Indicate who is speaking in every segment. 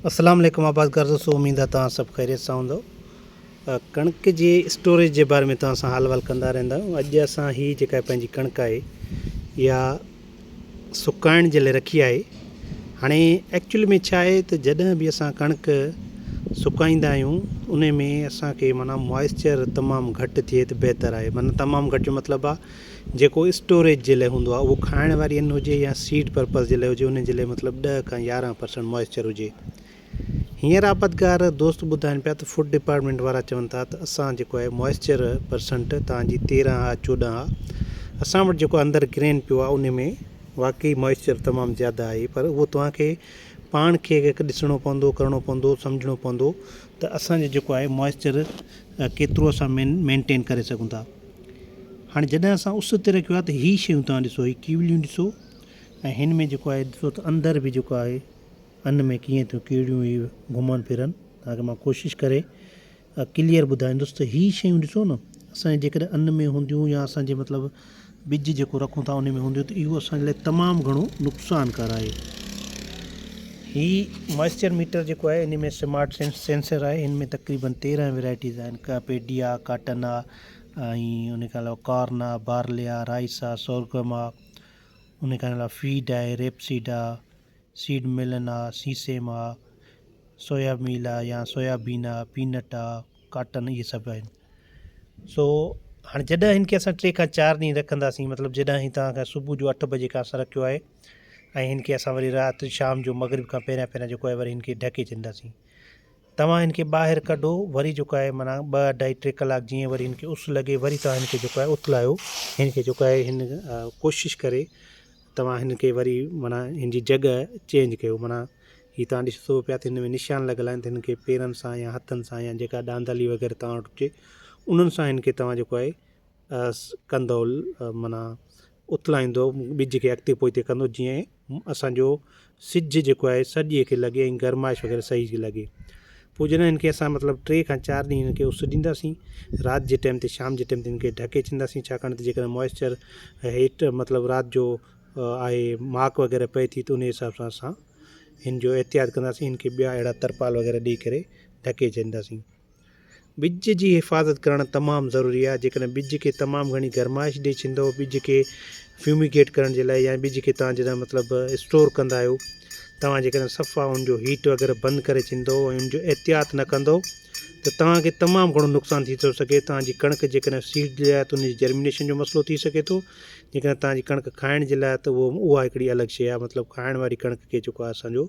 Speaker 1: اسلام عليڪم آبادگار دوستو اميد آ توهان سڀ خيريت سان هوندو ڪڻڪ جي اسٽوريج جي باري ۾ توهان سان حال احوال ڪندا رهندا آهيون اڄ اسان هي جيڪا پنهنجي ڪڻڪ آهي اها سڪائڻ جي لاء رکي آهي هاڻي ايڪچولي ۾ ڇا آهي ته جڏهن به اسان ڪڻڪ سڪائيندا آهيون ان ۾ اسان کي معنيٰ موائسچر تمام گهٽ ٿئي ته بهتر آهي معنيٰ تمام گهٽ جو مطلب آهي جيڪو اسٽوريج جي لاء هوندو آهي اهو کائڻ واري ان هجي يا سيڊ پرپز جي لاء هجي ان جي لاء مطلب ڏهه کان 11 پرسنٽ موئسچر هجي. هينئر آبادگار دوست ٻڌائن پيا ته فوڊ ڊپارٽمينٽ وارا چون ٿا ته اسان جيڪو آهي موئسچر پرسنٽ توهان جي 13 آ 14 آ اسان وٽ جيڪو اندر گرين پيو آ ان ۾ واقعي موئسچر تمام زياده آهي پر اهو توهان کي پاڻ کي ڏسڻو پوندو ڪرڻو پوندو سمجهڻو پوندو ته اسان جو جيڪو آهي موئسچر ڪيترو اسان مينٽين ڪري سگهون ٿا. هاڻي جڏهن اسان اس تي رکيو آهي ته هي شيون توهان ڏسو هي ڪيوليون ڏسو ۽ هن ۾ جيڪو آهي ڏسو ته اندر به جيڪو آهي ان ۾ ڪيئن ٿيون ڪيڙيون هي گهمن ڦرن توهان کي مان ڪوشش ڪري ڪليئر ٻڌائيندس ته هي شيون ڏسو نه اسان جي جيڪڏهن ان ۾ هونديون يا اسان جي مطلب ٻج جيڪو رکون ٿا ان ۾ هونديون ته اهو اسان جي لاء تمام گهڻو نقصانڪار آهي. هي موئسچر ميٽر جيڪو آهي ان ۾ سمارٽ سينسر آهي هن ۾ تقريبن 13 ورائٽيز آهن پيڊي آ ڪاٽن آ ۽ ان کان علاوه ڪارن آ، بارلي آ، رائس آ، سورگم آ، ان کان علاوه فيڊ آهي، ريپ سيڊ آ، سيڊ ملن آ، سيسيم آ، سويا ميل آ يا سويا بين آ، پينٽ آ، ڪاٽن اهي سڀ آهن. سو هاڻي جڏهن هن کي اسان ٽي کان چار ڏينهن رکنداسين مطلب جڏهن هي توهان کان صبح جو اٺ بجي کان اسان رکيو آهي ۽ هن کي اسان وري رات شام جو مغرب کان پهريان پهريان جيڪو آهي وري هن کي ڍڪي ڇڏينداسين. توهان هن کي ٻاهر ڪڍو وري جيڪو آهي معنيٰ ٻه اڍائي ٽي ڪلاڪ جيئن وري هن کي اس لڳي وري توهان هن کي جيڪو آهي اٿلايو هن کي جيڪو آهي هن ڪوشش ڪري توهان هن کي وري معنيٰ هن جي جڳهه چينج ڪيو معنيٰ هي توهان ڏسو پيا ته هن ۾ نشان لڳل آهن ته هن کي پيرن سان يا هٿن سان يا جيڪا ڏاندلي وغيره توهان وٽ هجي انهن سان هن کي توهان جيڪو آهي ڪندو معنيٰ اٿلائيندو ٻج کي اڳتي پوئتي ڪندو جيئن اسان جو سج جيڪو آهي سڄي کي لڳي ۽ گرمائش وغيره صحيح کي لڳي پوء جڏهن هن کي اسان مطلب ٽي کان چار ڏينهن هن کي اس ڏينداسين رات جي ٽائيم تي شام جي ٽائيم تي هن کي ڍڪي ڇڏينداسين ڇاڪاڻ ته جيڪڏهن موئسچر هيٽ مطلب رات جو آهي ماڪ وغيره پئي ٿي ته ان حساب سان اسان هن جو احتياط ڪنداسين هن کي ٻيا اهڙا ترپال وغيره ڏئي ڪري ڍڪي ڇڏينداسين. ٻج جي حفاظت ڪرڻ تمام ضروري آهي جيڪڏهن ٻج کي تمام گهڻي گرمائش ڏئي ڇڏيندو ٻج کي فيوميگيٽ ڪرڻ جي لاء يا ٻج کي توهان جڏهن مطلب اسٽور ڪندا آهيو توهان جيڪڏهن صفا ان جو هيٽ وغيره بند ڪري ڇڏيندو ۽ ان جو احتياط نه ڪندو ته توهان کي تمام گهڻو نقصان ٿي ٿو سگهي توهان جي ڪڻڪ جيڪڏهن سيڊ جي لاء ته ان جي جرمينيشن جو مسئلو ٿي سگهي ٿو جيڪڏهن توهان جي ڪڻڪ کائڻ جي لاء ته اهو اها هڪڙي الڳ شيء آهي مطلب کائڻ واري ڪڻڪ کي جيڪو آهي اسانجو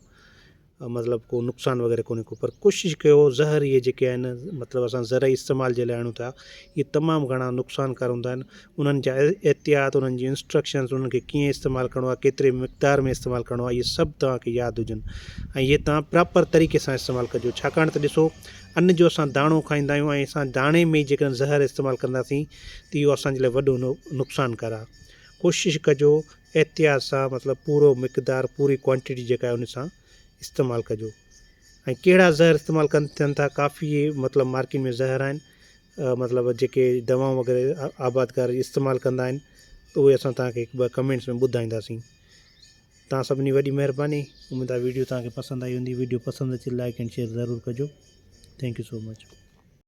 Speaker 1: مطلب ڪو نقصان وغيره ڪونهي ڪو پر ڪوشش ڪيو زهر اهي جيڪي آهن مطلب اسان زرعي استعمال جي لاء آڻيون ٿا اهي تمام گهڻا نقصانڪار هوندا آهن انهن جا احتياط انهن جي انسٽرڪشنز انهن کي ڪيئن استعمال ڪرڻو آهي ڪيتري مقدار ۾ استعمال ڪرڻو آهي اهي سڀ توهان کي ياد هجن ۽ اهي توهان پراپر طريقي سان استعمال ڪجو ڇاڪاڻ ته ڏسو ان جو اسان داڻو کائيندا آهيون ۽ اسان داڻي ۾ جيڪڏهن زهر استعمال ڪنداسين ته اهو اسان جي لاء وڏو نقصانڪار آهي ڪوشش ڪجو احتياط سان مطلب پورو مقدار پوري ڪوانٽيٽي جيڪا آهي ان سان استعمال ڪجو ۽ ڪهڙا زهر استعمال ڪن ٿين ٿا ڪافي مطلب مارڪيٽ ۾ زهر آهن مطلب جيڪي دوائون وغيره آبادگار استعمال ڪندا آهن ته اهي اسان توهان کي هڪ ٻه ڪمينٽس ۾ ٻڌائينداسين توهان سڀني وڏي مهرباني اميد آهي ويڊيو توهان کي پسند آئي هوندي ويڊيو پسند اچي لائڪ اينڊ شيئر ضرور ڪجو thank you so much.